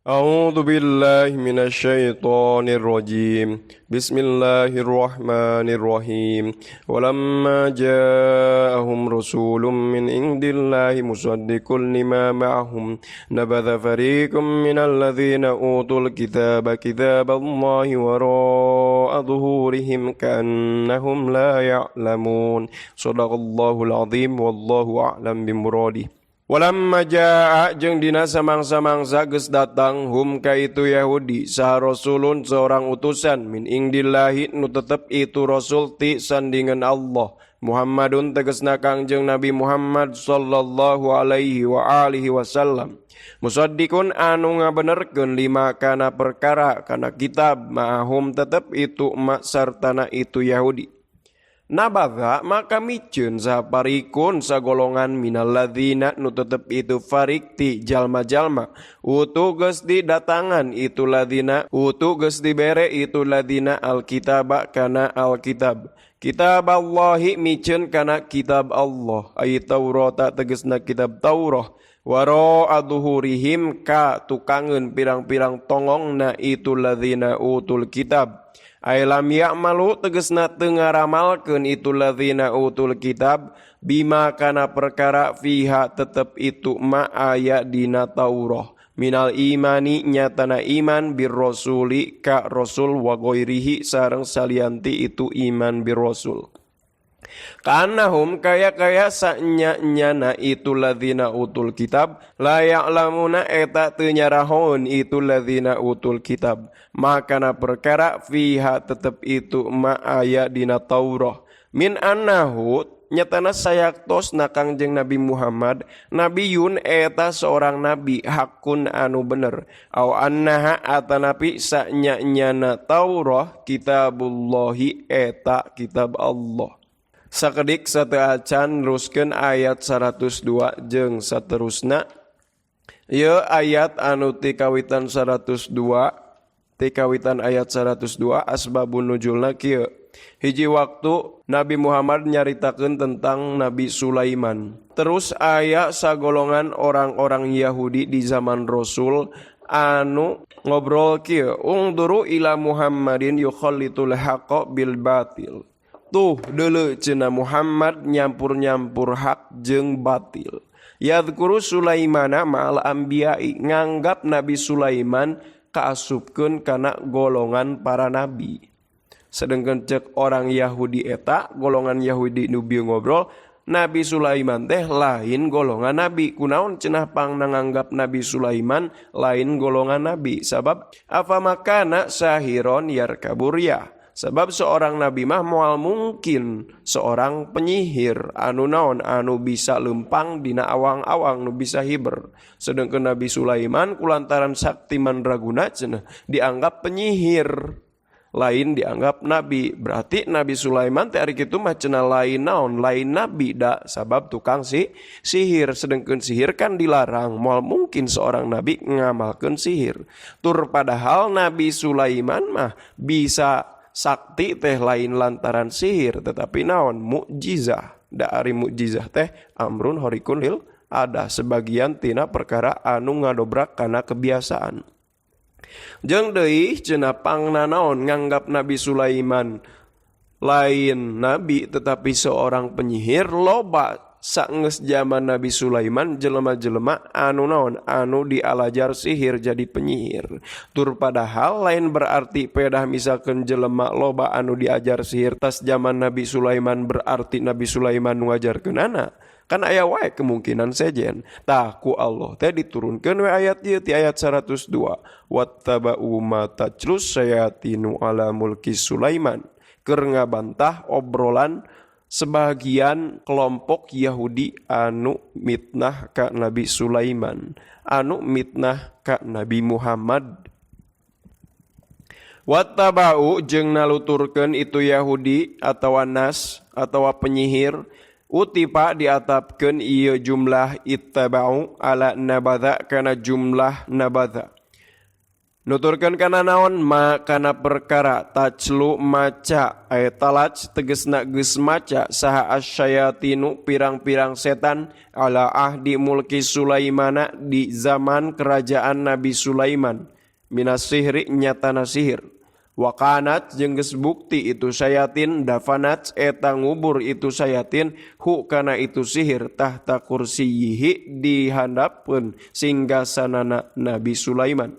أعوذ بالله من الشيطان الرجيم. بسم الله الرحمن الرحيم. ولما جاءهم رسول من عند الله مصدق لما معهم نبذ فريق من الذين أوتوا الكتاب كتاب الله وراء ظهورهم كأنهم لا يعلمون. صدق الله العظيم، والله أعلم بمراده. Walamma jaa jeung dina samangsa-mangsa geus datang hum ka itu Yahudi saha rasulun seorang utusan min indillahi nu tetep itu rasul ti sandingan Allah, Muhammadun tegesna Kangjeng Nabi Muhammad sallallahu alaihi wa alihi wasallam, musaddiqun anu ngabenerkeun lima kana perkara kana kitab ma'ahum tetep itu ma sartana itu Yahudi. Nabadha maka miceun saha fariqun sagolongan minalladzina nu tetep itu farik ti jalma-jalma utu geus didatangan itu ladzina, utu geus dibere itu ladzina, alkitaba kana alkitab, kitab Allahi miceun kana kitab Allah, ay Taurata tegesna kitab Taurah, wara adzuhurihim ka tukangeun pirang-pirang tongongna itu ladzina utul kitab. Ay lam ya'malu tegesna teu ngaramalkeun itu ladzina utul kitab bima kana perkara fiha tetep itu ma aya dina Taurah minal imani nyatana iman bir rasuli ka rasul wa ghairihi sareng salianti itu iman bir rasul. Ka'annahum kaya-kaya sanya-nyana itu ladzina utul kitab la ya'lamuna eta teu nyarahoeun itu ladzina utul kitab makana perkara fiha tetep itu ma aya dina Taurah min annahu nyatana sayaktosna Kangjeng Nabi Muhammad nabiyun eta seorang nabi hakun anu bener au annaha atanapi sanya-nyana Taurah kitabullahi eta kitab Allah. Sakedik sateuacan neruskeun ayat 102 jeung saterusna. Ieu ayat anu ti kawitan 102, ti kawitan ayat 102, asbabun nuzulna kieu. Hiji waktu Nabi Muhammad nyaritakeun tentang Nabi Sulaiman. Terus aya sagolongan orang-orang Yahudi di zaman Rasul anu ngobrol kieu, ungduru ila Muhammadin yukhallitul haqqa bil batil. Tuh deuleu cenah Muhammad nyampur-nyampur hak jeung batil. Yadhkuru Sulaimana ma'al anbiya'i, nganggap Nabi Sulaiman kaasupkeun kana golongan para nabi. Sedengkeun cek orang Yahudi eta, golongan Yahudi nu bieu ngobrol, Nabi Sulaiman teh lain golongan nabi. Kunaon cenah pangna nganggap Nabi Sulaiman lain golongan nabi? Sabab afamakana sahiron yarkaburya. Sebab seorang nabi mah moal mungkin seorang penyihir anu naon anu bisa lempang dina awang-awang, nu bisa hiber. Sedangkan Nabi Sulaiman kulantaran sakti mandraguna cenah dianggap penyihir, lain dianggap nabi. Berarti Nabi Sulaiman teh ari kitu mah cenah lain naon, lain nabi da sabab tukang si sihir. Sedangkan sihir kan dilarang, moal mungkin seorang nabi ngamalkeun sihir. Tur padahal Nabi Sulaiman mah bisa sakti teh lain lantaran sihir, tetapi naon, mukjizah. Da ari mukjizah teh amrun khariqun lil ada, sebagian tina perkara anu ngadobrak kana kebiasaan. Jeung deui cenah pangna naon nganggap Nabi Sulaiman lain nabi tetapi seorang penyihir, loba saenggeus zaman Nabi Sulaiman jelema-jelema anu naon anu dialajar sihir jadi penyihir. Tur padahal lain berarti pedah misalkan jelema loba anu diajar sihir tas zaman Nabi Sulaiman berarti Nabi Sulaiman nu ngajarkeunana. Kan aya wae kemungkinan sejen. Tah, ku Allah teh diturunkeun we ayat ieu ti ayat 102, wattaba'u ma tatlus syayatinu ala mulki Sulaiman, keur ngabantah obrolan sebagian kelompok Yahudi anu mitnah ka Nabi Sulaiman, anu mitnah ka Nabi Muhammad. Wattaba'u jeung naluturkeun itu Yahudi atawa nas atawa penyihir. Utipa diatapkeun ieu jumlah ittaba'u ala nabadha kana jumlah nabadha. Nuturkeun kana naon ma kana perkara tajlu maca aya talaj tegesna geus maca saha asyayatinu pirang-pirang setan ala ahdi mulki Sulaimana di zaman kerajaan Nabi Sulaiman minas sihri nyatana sihir. Wakanat jeung geus bukti itu sayatin dafanat eta ngubur itu sayatin hu kana itu sihir tahta kursiyihi dihandapeun singgasanana Nabi Sulaiman.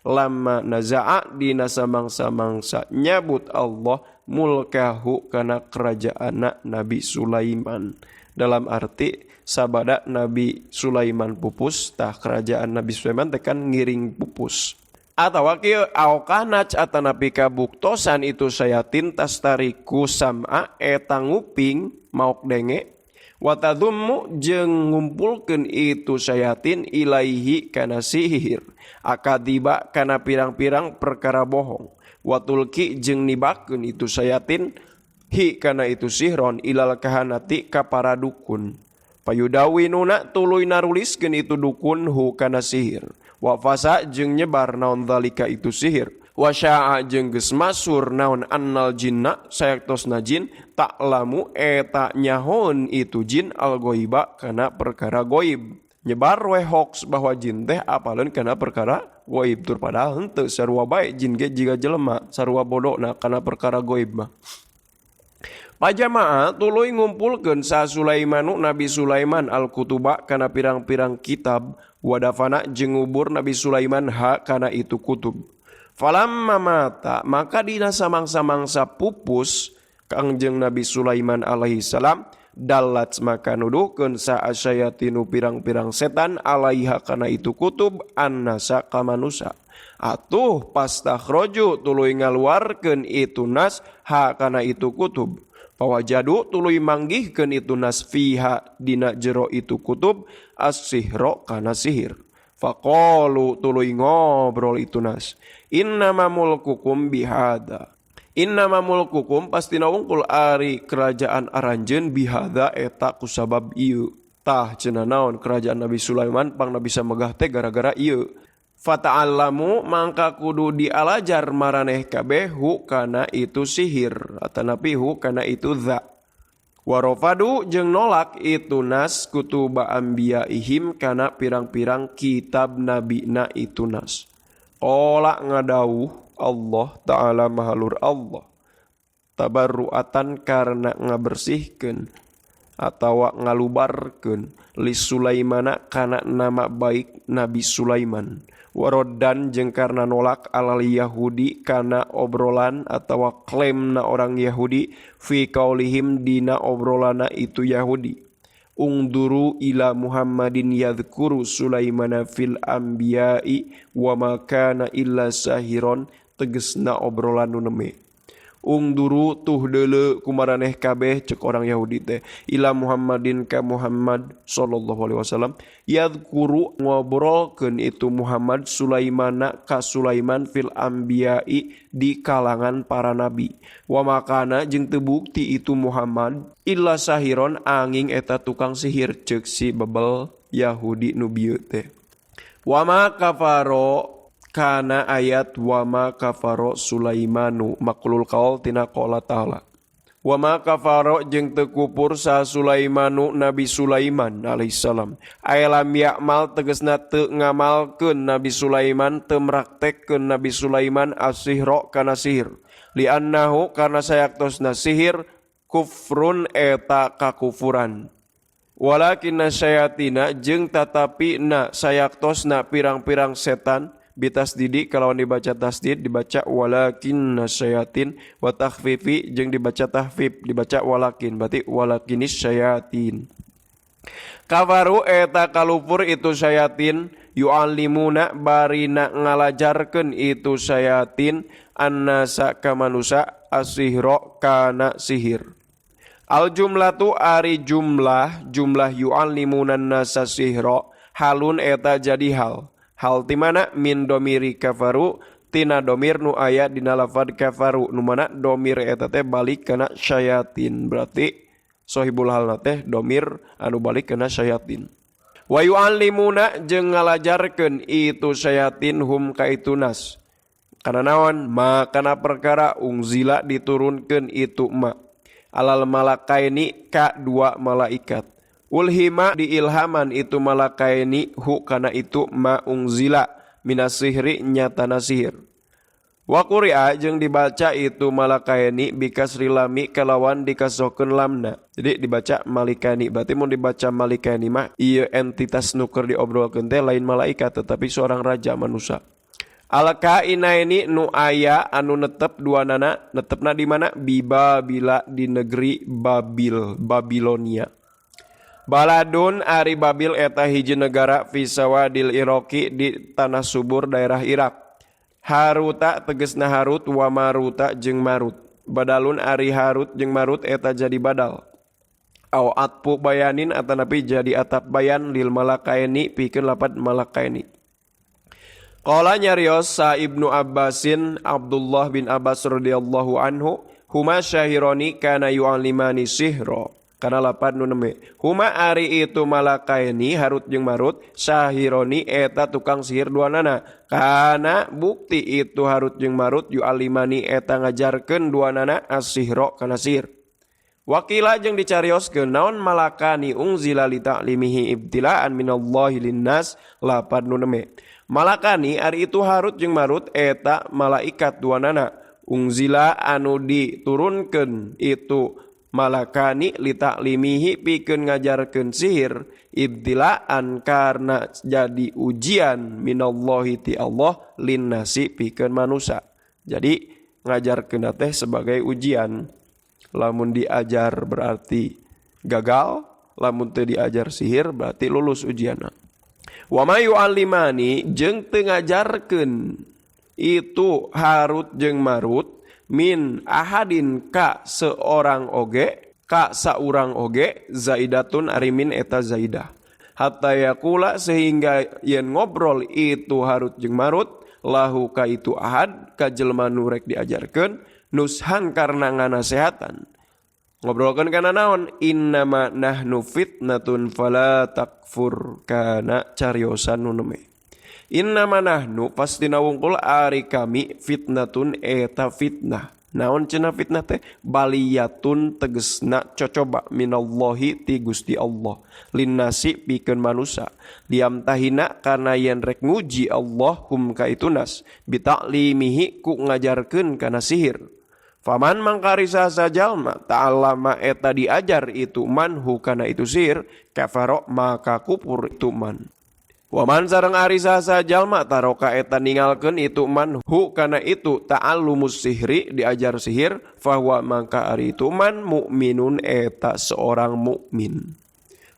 Lama naza'a dina samangsa-mangsa nyabut Allah mulkahu kana kerajaanna Nabi Sulaiman. Dalam arti sabada Nabi Sulaiman pupus tah kerajaan Nabi Sulaiman teh kan ngiring pupus. Atawa kieu aokanat atanapi kabuktosan itu sayatin tastariku sam'a eta nguping maok denge watadummu jeung ngumpulkeun itu sayatin ilaihi kana sihir akadiba kana pirang-pirang perkara bohong watulki jeung nibakeun itu sayatin hi kana itu sihron ilal kahanati ka para dukun payudawinuna tuluy naruliskeun itu dukun hu kana sihir wa fasa jeung nyebar naon zalika itu sihir wa syaa jeung geus masur naon annal jinna sayaktosna jin ta'lamu eta nyahoeun itu jin al ghaiba kana perkara goib. Nyebar we hoax bahwa jin teh apaleun kana perkara goib tur padahal henteu sarua bae jin ge jiga jelema sarua bodona kana perkara goib mah. Pajamaah tuluy ngumpulkeun sa Sulaimanu Nabi Sulaiman al-kutuba kana pirang-pirang kitab wadafana jeung ngubur Nabi Sulaiman ha kana itu kutub. Falamma mata maka dina samangsa-mangsa pupus Kangjeng Nabi Sulaiman alaihi salam dalat maka nuduhkeun sa asyayatinu pirang-pirang setan alaiha kana itu kutub annasa ka manusa. Atuh pastakhroju tuluy ngaluarkeun itu nas ha kana itu kutub. Pawajadu tuluy manggihkeun itu nas fiha dina jero itu kutub as-sihro kana sihir. Faqalu tuluy ngobrol itu nas innama mulkukum bihada. Innama mulkukum pastina wungkul ari kerajaan aranjeun bihada eta kusabab ieu. Tah cenah naon kerajaan Nabi Sulaiman pangna bisa megah teh gara-gara ieu. Fata'allamu mangka kudu dialajar maraneh kabeh hu kana itu sihir atanapi hu kana itu dza. Warofadu jeung nolak itu nas kutuba anbiyaihim kana pirang-pirang kitab nabina itu nas. Qala ngadauh Allah Ta'ala mahalur Allah tabarruatan karena ngabersihkeun atawa ngalubarkeun li Sulaimana kana nama baik Nabi Sulaiman. Warodan jeung karena nolak alal Yahudi kana obrolan atawa klaimna orang Yahudi fi kaulihim dina obrolana itu Yahudi. Ungduru ila Muhammadin yadhkuru Sulaimana fil anbiya'i wa ma kana illa sahiron tegesna obrolan nu neme. Ungduru tuh deuleu kumaraneh kabeh cek orang Yahudi teh ila Muhammadin ka Muhammad sallallahu alaihi wasallam yadhkuru ngobrolkeun itu Muhammad Sulaimana ka Sulaiman fil anbiya'i di kalangan para nabi wa makana jeung teu bukti itu Muhammad illa sahiron angin eta tukang sihir cek si bebel Yahudi nu bieu teh. Wa ma kafaro kana ayat wama kafaro Sulaimanu maklul kaul tina qala ta'ala. Wama kafaro jeung teu kupur sa Sulaimanu Nabi Sulaiman alaihissalam. Aya lam ya'mal tegesna teu ngamalkeun Nabi Sulaiman teu mraktekkeun Nabi Sulaiman asihro kana sihir. Li'annahu karena sayaktosna sihir kufrun eta kakufuran. Walakinna syayatina jeung tatapi na sayaktosna pirang-pirang setan bitasdidi kalawan dibaca tasdid dibaca walakinna syayatin wa takhfifi jeung dibaca tahfif dibaca walakin berarti walakinis syayatin. Kafaru eta kalupur itu syayatin yu'allimuna barina ngalajarkeun itu syayatin annasa ka manusa asihro kana sihir. Al jumlatu ari jumlah jumlah yu'allimuna nasa sihro halun eta jadi hal. Hal ti mana min domiri kafaru tina domir nu aya dina lafad kafaru nu mana domir eta teh balik kana syayatin berarti Sohibul halna teh domir anu balik kana syayatin. Wa yu'allimuna jeung ngalajarkeun itu syayatin hum ka itu nas. Kana naon? Ma kana perkara ungzila diturunkeun itu ma alal malakaini ka dua malaikat. Ulhima diilhaman itu malakaini hu kana itu ma ungzila minasihri nyatana sihir. Wa quri'a jeung dibaca itu malakaini bikasri lami kalawan dikasokeun lamna. Jadi dibaca malikani, berarti mun dibaca malikani mah ieu entitas nu keur diobrolkeun teh lain malaikat tetapi seorang raja manusia. Al-kainaini nu aya anu netep duanana, netepna di mana? Bibabila di negeri Babil, Babilonia. Baladun ari Babil eta hiji negara fi sawadil Iraqi di tanah subur daerah Irak. Haruta tegesna Harut wa Maruta jeung Marut. Badalun ari Harut jeung Marut eta jadi badal. Au atpu bayanin atanapi jadi atap bayan lil malakaini pikeun lapad malakaini. Qala nyarios sa Ibnu Abbasin Abdullah bin Abbas radhiyallahu anhu huma syahironi kana yu'allimani sihra. Kana lapad nu neme. Huma ari itu malakaini Harut jeung Marut syahironi eta tukang sihir duanana. Kana bukti itu Harut jeung Marut yu'allimani eta ngajarkeun duanana as-sihra kana sihir. Wakila jeung dicarioskeun naon malakani ungzila li ta'limihi ibtilaan minallahi linnas lapad nu neme. Malakani ari itu Harut jeung Marut eta malaikat duanana. Ungzila anu diturunkeun itu malakani li ta'limihi pikeun ngajarkeun sihir ibtilaan karena jadi ujian minallahi ti Allah linnasi pikeun manusia. Jadi ngajarkeun teh sebagai ujian. Lamun diajar berarti gagal, lamun teu diajar sihir berarti lulus ujianna. Wa ma yu'allimani jeung teu ngajarkeun itu Harut jeung Marut min ahadin ka seorang oge ka saurang oge zaidatun ari min eta zaidah hatta yaqula sehingga yen ngobrol itu Harut jeung Marut lahu ka itu ahad ka jelema nu rek diajarkeun nushan karena nganasehatan ngobrolkeun kana naon innama nahnu fitnatun fala takfur kana cariosan nu neme innama nahnu pastina wungkul ari kami fitnatun eta fitnah. Naon cenah fitnah teh? Baliyatun tegesna cocoba minallahi ti Gusti Allah linnasi pikeun manusa liam tahina karena yen rek nguji Allah hum ka itu nas bitaklimihi ku ngajarkeun kana sihir. Faman mangkari saha jalma ta'allama eta diajar itu man hu kana itu sihir kafaro maka kupur itu man. Waman sareng ari saha jalma taroka eta ningalkeun itu man hu kana itu ta'allumus sihri diajar sihir fahuwa mangka ari itu man mukminun eta seorang mukmin.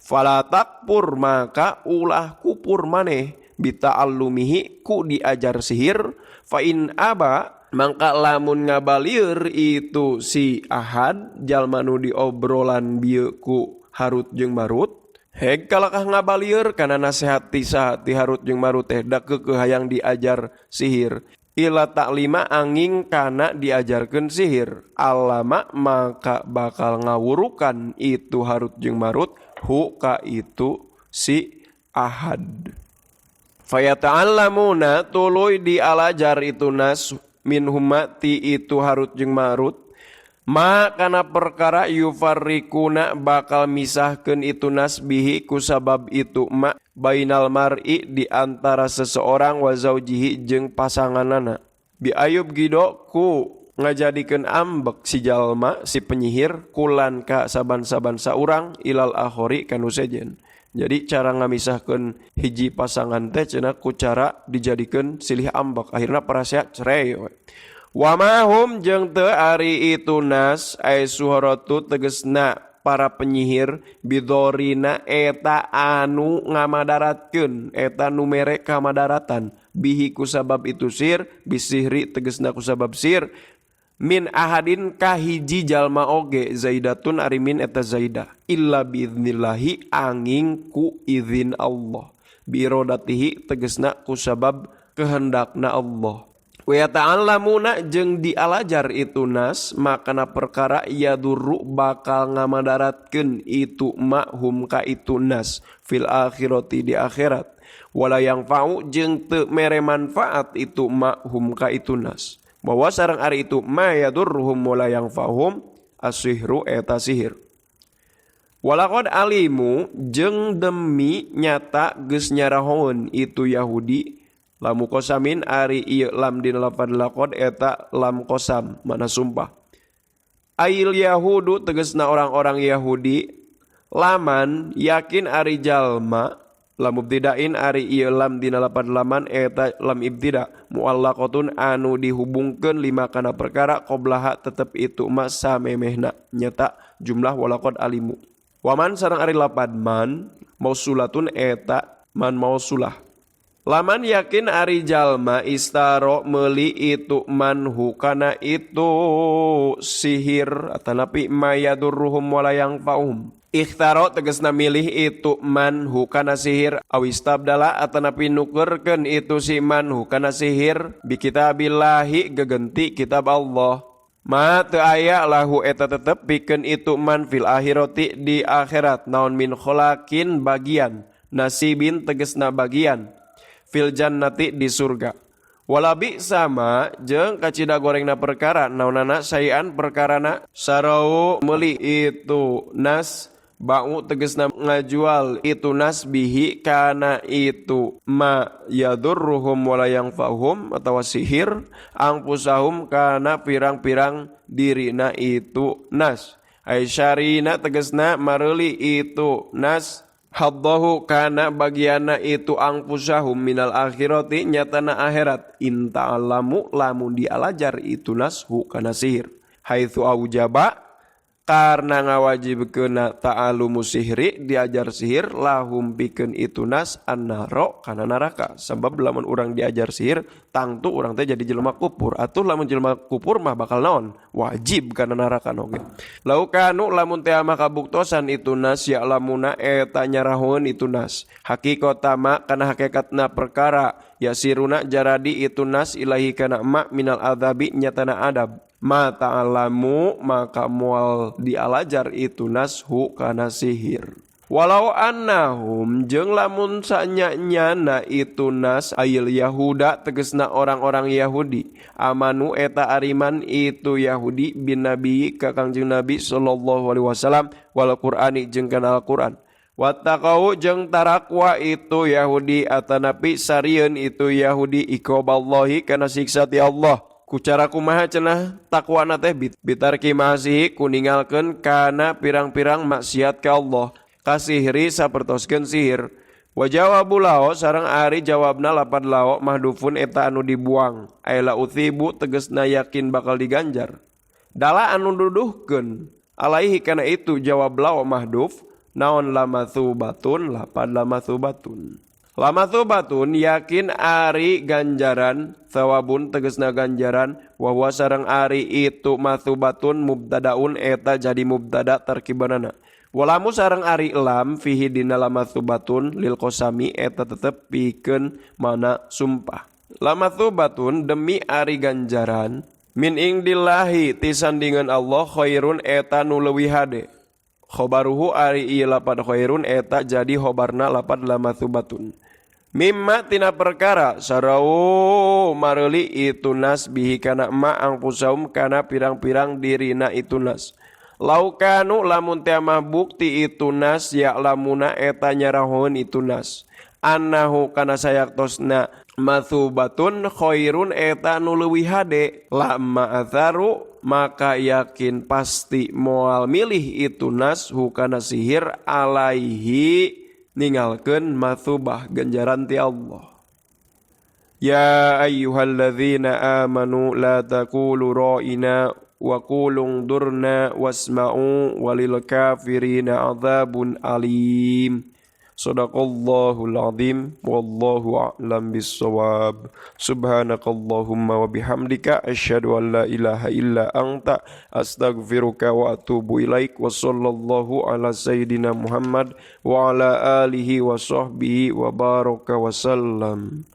Fala takpur maka ulah kupur maneh bita'allumihi ku diajar sihir fa in aba mangka lamun ngabalieur itu si ahad jalma nu diobrolan bieu ku Harut jeung Marut. Heg kalakah ngabalieur kana nasehat ti saha ti Harut jeung Marut teh da keukeuh hayang diajar sihir. Ila taklima angin kana diajarkeun sihir. Alama maka bakal ngawurukan itu Harut jeung Marut hu ka itu si ahad. Fayata'allamuna tuluy dialajar itu nas minhuma ti itu Harut jeung Marut. Ma kana perkara yufarriquna bakal misahkeun itu nas bihi ku sabab itu ma bainal mar'i di antara seseorang wa zaujihi jeung pasanganana. Bi ayub gido ku ngajadikeun ambek si jalma si penyihir kulan ka saban-saban saurang ilal akhori kanu sejen. Jadi cara ngamisahkeun hiji pasangan teh cenah ku cara dijadikeun silih ambek akhirna parasea cerai we. Wa ma hum jeung teu ari itu nas ay suharatu tegesna para penyihir bidorina eta anu ngamadaratkeun eta nu mere kamadaratan bihi kusabab itu sir bisihri tegesna kusabab sir min ahadin kahiji jalma oge zaidatun ari min eta zaidah illa biiznillahi angin ku izin Allah biirodatihi tegesna kusabab kehendakna Allah. Wa ta'allamuna jeung dialajar itu nas makana perkara yadurru bakal ngamadaratkeun itu mahum ka itu nas fil akhirati di akhirat wala yang fa'u jeung teu mere manfaat itu mahum ka itu nas bahwa sareng ari itu ma yadurruhum wala yang fa'hum asihru eta sihir. Walaqad alimu jeung demi nyata geus nyarahoeun itu Yahudi lamu kosamin ari ieu lam dina lafad laqad eta lam kosam mana sumpah. Ail yahudu tegasna orang-orang Yahudi laman yakin ari jalma lam ibtidain ari ieu lam dina lafad laman eta lam ibtida muallaqatun anu dihubungkeun lima kana perkara qoblaha tetep itu ma samemehna nyata jumlah walaqad alimu. Waman sareng ari lapad man mausulatun eta man mausulah. Laman yakin ari jalma istaro meuli itu manhu kana itu sihir atanapi mayadurruhum wala yanfa'uhum. Ikhtaro tegasna milih itu manhu kana sihir awistabdala atanapi nukerkeun itu si manhu kana sihir bi kitabillahi gegenti kitab Allah. Ma teu aya lahu eta tetep pikeun itu man fil akhirati di akhirat naon min kholaqin bagian nasibin tegasna bagian fil jannati di surga. Walabi sama jeung kacida gorengna perkara naonana sayan perkarana sarau meuli itu nas ba'u tegasna ngajual itu nas bihi kana itu ma yadurruhum wala yanfa'uhum atawa sihir angpusahum kana pirang-pirang dirina itu nas aisyarina tegasna mareuli itu nas haddahu kana bagiana itu angpusahum minal akhirati nyatana akhirat inta'alamu lamun dialajar itu nashu kana sihir haitsu aujaba karena ngawajibkeuna ta'alumu sihri diajar sihir lahum pikeun itu nas annaro kana neraka sebab lamun urang diajar sihir tangtu urang teh jadi jelema kupur atuh lamun jelema kupur mah bakal naon wajib kana neraka oge lau kanu lamun teh mah kabuktosan itu nas ya lamuna eta nyarahoeun itu nas haqiqatama kana hakikatna perkara ya siruna jaradi itu nas ilahi kana ma minal adzabi nyatana adab ma ta'alamu maka mual dialajar itu nashu kana sihir. Walau annahum jeung lamun sanya-nyana itu nas ayil Yahuda tegesna orang-orang Yahudi amanu eta ariman itu Yahudi bin Nabi ka Kangjeng Nabi sallallahu alaihi wasallam wal Qur'ani jeung kana Al-Qur'an wattaqau jeung tarakwa itu Yahudi atanapi sarieun itu Yahudi iqaballahi kana siksa ti Allah. Kucara kumaha cenah takwana teh bitarki masihi kuningalkeun kana pirang-pirang maksiat ka Allah kasihri sapertoskeun sihir wa jawabu lao sareng ari jawabna lapad lao mahdufun eta anu dibuang aila uthibu tegesna yakin bakal diganjar dala anu duduhkeun alaihi kana itu jawab lao mahduf naon lamatsubatun lapad lamatsubatun lamatsubatun yakin ari ganjaran thawabun tegesna ganjaran wa huwa sareng ari itu matsubatun mubtadaun eta jadi mubtada tarkibanana walamu sareng ari lam fihi dina lamatsubatun lil qasami eta tetep pikeun mana sumpah lamatsubatun demi ari ganjaran min indillahi tisandingan Allah khairun eta nu leuwih hade khobaruhu ari ieu lapad khairun eta jadi khobarna lapad lamatsubatun mimma tina perkara sarau mareuli itu nas bihi kana ma angpusaum kana pirang-pirang dirina itu nas laukanu lamun teh mah bukti itu nas ya lamuna eta nyarahoeun itu nas annahu kana sayaktosna matsubatun khairun eta nu leuwih hade lama atharu maka yakin pasti moal milih itu nas hukana sihir alaihi ningalkeun matsubah ganjaran ti Allah. Ya ayyuhalladzina amanu la taqulu ra'ina wa qulu durna wasma'u walil kafirina adzabun alim. Sadaqallahul azim wallahu a'lam bissawab. Subhanakallahumma wa bihamdika asyhadu an la ilaha illa anta astaghfiruka wa atubu ilaik. Wa sallallahu ala sayyidina Muhammad wa ala alihi wa sahbihi wa baraka wa sallam.